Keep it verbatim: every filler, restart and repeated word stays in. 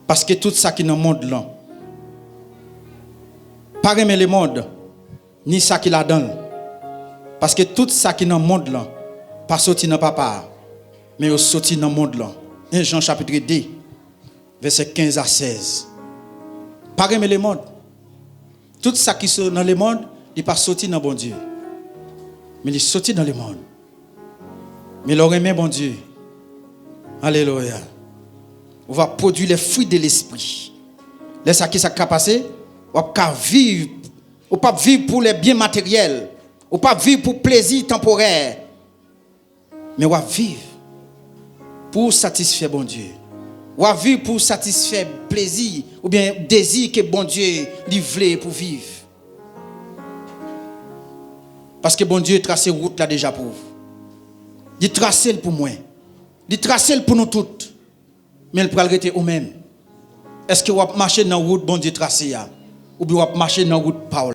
Paske tout sa ki nan mond lan pa renmen lemonn, ni sa ki ladan l. Paske tout sa ki nan mond lan pa soti nan Papa a, men yo soti nan mond lan. En Jan chapit de, vèsè kenz a sèz. Pa renmen lemonn. Tout sa ki so-, nan lemonn, li pa soti nan Bondye. Men li soti nan lemonn. Men lè w renmen Bondye, alelouya, ou va pwodui les fruits de l'esprit. Lè sa, ki sa k ka pase? W ap ka viv. Ou p ap viv pou les biens matériels. Ou p ap viv pou plezi tanporè. Men w ap viv pou w satisfè Bondye. W ap viv pou w satisfè plezi oubyen dezi ke Bondye li vle pou w viv. Paske Bondye trase wout la deja pou ou. Li trase l pou mwen. Li trase l pou nou tout. Men l pral rete ou menm. Èske w ap mache nan wout Bondye trase a? Oubyen w ap mache nan wout pa w la?